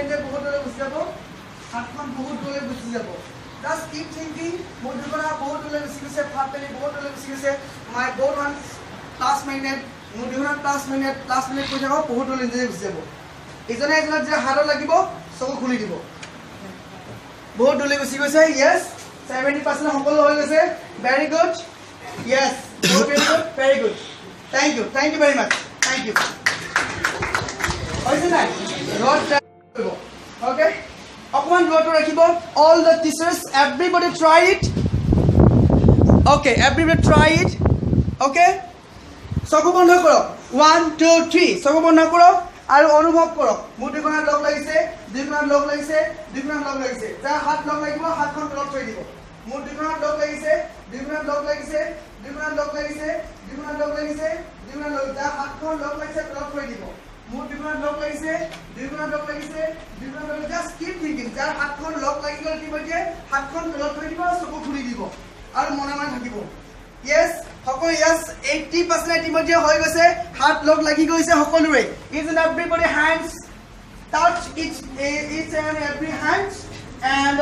নিজে বহুত দূৰলৈ গুচি যাব। হাতখন বহুত দূৰলৈ গুচি যাব। Just keep thinking, মোৰ দুখন হাত বহুত দূৰলৈ গুচি গৈছে, ফাট মেলি বহুত দূৰলৈ গুচি গৈছে। My both hand plus magnet, মোৰ দুখন হাত প্লাছ মেগনেট, প্লাছ মেগনেট কৰি থাকক, বহুত দূৰলৈ নিজে গুচি যাব। ইজনে এজনক যেতিয়া হাতত লাগিব, চকু খুলি দিব। বহুত দূৰলৈ গুচি গৈছে। য়েছ, 70% সকলো হৈ গৈছে। Very good. Yes, very good, very good. Thank you, thank you very much, thank you. হৈছে নাই? ৰড কৰিব। অ'কে, অকণমান দূৰত্ব ৰাখিব। All the teachers, everybody try it. Okay, everybody try it. Okay, চকু বন্ধ কৰক। ওৱান, টু, থ্ৰী, চকু বন্ধ কৰক আৰু অনুভৱ কৰক। মোৰ দুখন হাত লগ লাগিছে, দুইখন হাত লগ লাগিছে, দুইখন হাত লগ লাগিছে। যাৰ হাত লগ লাগিব, হাতখন তলত থৈ দিব। মোৰ দুইখন হাত লগ লাগিছে, দুইখন হাত লগ লাগিছে, দুইখন হাত লগ লাগিছে, দুইখন হাত লগ লাগিছে, দুইখন হাত লগ। যাৰ হাতখন লগ লাগিছে, তলত থৈ দিব। মোৰ দুইখন হাত লগ লাগিছে, দুইখন হাত লগ লাগিছে, দুইখন হাত লগ। Just keep thinking. যাৰ হাতখন লগ লাগি গ'ল ইতিমধ্যে, হাতখন তলত থৈ দিব আৰু চকু খুলি দিব আৰু মনে মনে থাকিব। য়েছ, সকলো। য়েছ, 80% ইতিমধ্যে হৈ গৈছে। হাত লগ লাগি গৈছে সকলোৰে। Each and everybody hands touch each and every hands and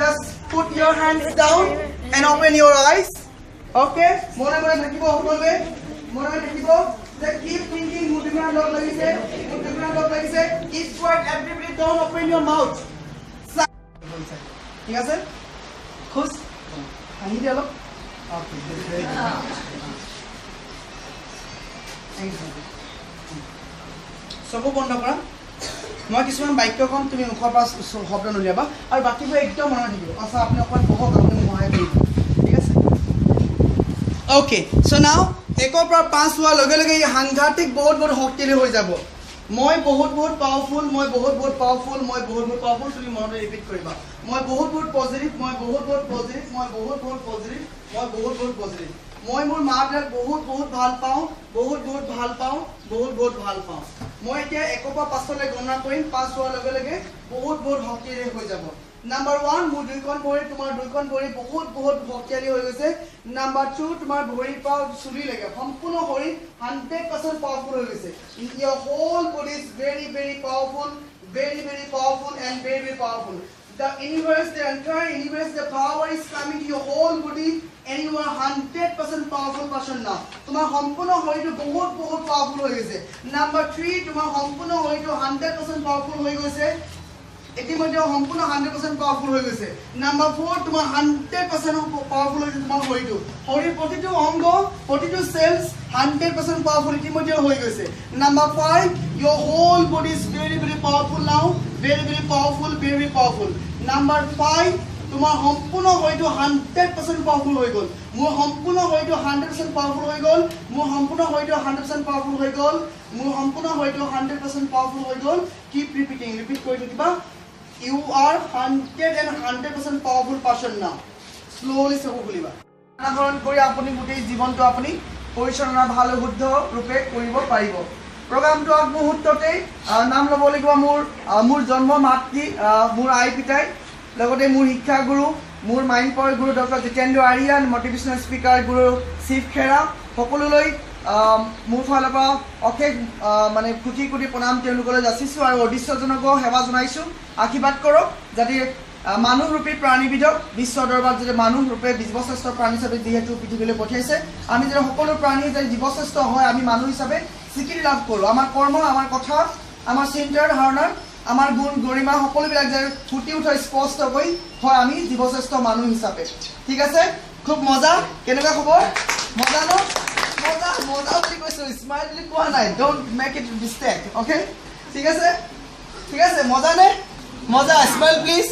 just put your hands down and open your eyes. Okay, মনে মনে থাকিব সকলোৱে, মনে মনে থাকিব যে keep thinking, মোৰ দুখন লগ লাগিছে, মোৰ দুখন লগ লাগিছে। Keep quiet, everybody. Don't open your mouth. ঠিক আছে, খোজ হাঁহি দিয়ে অলপ। Okay, good, very good. Thank you. চকু বন্ধ কৰা। মই কিছুমান বাক্য ক'ম, তুমি মুখৰ পৰা শব্দ নুলিয়াবা আৰু বাকীবোৰ একদম মনত থাকিব। আচ্ছা, আপুনি অকণমান বহক, আপুনি মোক সহায় কৰিব। ঠিক আছে। অ'কে, চ' নাও 1ৰ পৰা 5 হোৱাৰ লগে লগে ই সাংঘাতিক বহুত বহুত শক্তিশালী হৈ যাব। মই বহুত বহুত পাৱাৰফুল, মই বহুত বহুত পাৱাৰফুল, মই বহুত বহুত পাৱাৰফুল। তুমি মনতে ৰিপিট কৰিবা। মই বহুত বহুত পজিটিভ, মই বহুত বহুত পজিটিভ, মই বহুত বহুত পজিটিভ, মই বহুত বহুত পজিটিভ। মই মোৰ মা দেউতাক বহুত বহুত ভাল পাওঁ, বহুত বহুত ভাল পাওঁ, বহুত বহুত ভাল পাওঁ। মই এতিয়া 1ৰ পৰা 5লৈ গণনা কৰিম। 5 হোৱাৰ লগে লগে বহুত বহুত শক্তিশালী হৈ যাব। নাম্বাৰ 1, মোৰ দুইখন ভৰি, তোমাৰ দুইখন ভৰি বহুত বহুত শক্তিশালী হৈ গৈছে। নাম্বাৰ 2, তোমাৰ ভৰিৰ পৰা চুলিলৈকে সম্পূৰ্ণ শৰীৰ 100% পাৱাৰফুল হৈ গৈছে। Your whole body is very very powerful, very very powerful and very very powerful. The universe, the entire universe, the power is coming to your whole body and you are 100% powerful person now. তোমাৰ সম্পূৰ্ণ শৰীৰটো বহুত বহুত powerful হৈ গৈছে। Number 3, তোমাৰ সম্পূৰ্ণ শৰীৰটো 100% পাৱাৰফুল হৈ গৈছে। ইতিমধ্যে সম্পূৰ্ণ 100% পাৱাৰফুল হৈ গৈছে। নাম্বাৰ 4, তোমাৰ 100% পাৱাৰফুল হৈছে তোমাৰ শৰীৰটো। শৰীৰ প্ৰতিটো অংগ, প্ৰতিটো চেলছ 100% পাৱাৰফুল ইতিমধ্যে হৈ গৈছে। Number 5, your whole body is very very powerful now, very very powerful, very very powerful. Number 5, তোমাৰ সম্পূৰ্ণ শৰীৰটো 100% পাৱাৰফুল হৈ গ'ল। মোৰ সম্পূৰ্ণ শৰীৰটো 100% পাৱাৰফুল হৈ গ'ল। মোৰ সম্পূৰ্ণ শৰীৰটো 100% পাৱাৰফুল হৈ গ'ল। মোৰ সম্পূৰ্ণ শৰীৰটো 100% পাৱাৰফুল হৈ গ'ল। Keep repeating, repeat কৰি থাকিবা। You are 100 and 100% powerful person now. Slowly চকু খুলিবা। আহৰণ কৰি আপুনি গোটেই জীৱনটো আপুনি পৰিচালনা ভাল শুদ্ধ ৰূপে কৰিব পাৰিব। প্ৰগ্ৰামটো আগমুহূৰ্ততেই নাম ল'ব লাগিব মোৰ জন্ম মাতৃ, মোৰ আই পিতাই, লগতে মোৰ শিক্ষাগুৰু, মোৰ মাইণ্ড পাৱাৰ গুৰু doctor Jitendra Aryan, motivational speaker গুৰু শিৱ খেৰা, সকলোলৈ মোৰ ফালৰ পৰা অশেষ মানে কোটি কোটি প্ৰণাম তেওঁলোকলৈ যাচিছোঁ আৰু অদৃশ্যজনকো সেৱা জনাইছোঁ। আশীৰ্বাদ কৰক যাতে মানুহৰূপী প্ৰাণীবিধক বিশ্ব দৰবাৰত যাতে মানুহৰূপে জীৱশ্ৰেষ্ঠ প্ৰাণী হিচাপে যিহেতু পৃথিৱীলৈ পঠিয়াইছে, আমি যাতে সকলো প্ৰাণী যাতে জীৱশ্ৰেষ্ঠ হয়, আমি মানুহ হিচাপে স্বীকৃতি লাভ কৰোঁ। আমাৰ কৰ্ম, আমাৰ কথা, আমাৰ চিন্তাৰ ধাৰণা, আমাৰ গুণ গৰিমা সকলোবিলাক যাতে ফুটি উঠে স্পষ্টকৈ হয় আমি জীৱশ্ৰেষ্ঠ মানুহ হিচাপে। ঠিক আছে, খুব মজা। কেনেকুৱা খবৰ? মজা ন? মজা, মজা বুলি কৈছো, স্মাইল বুলি কোৱা নাই। Don't make it mistake, okay? ঠিক আছে, ঠিক আছে। মজা নে? মজা। Smile please.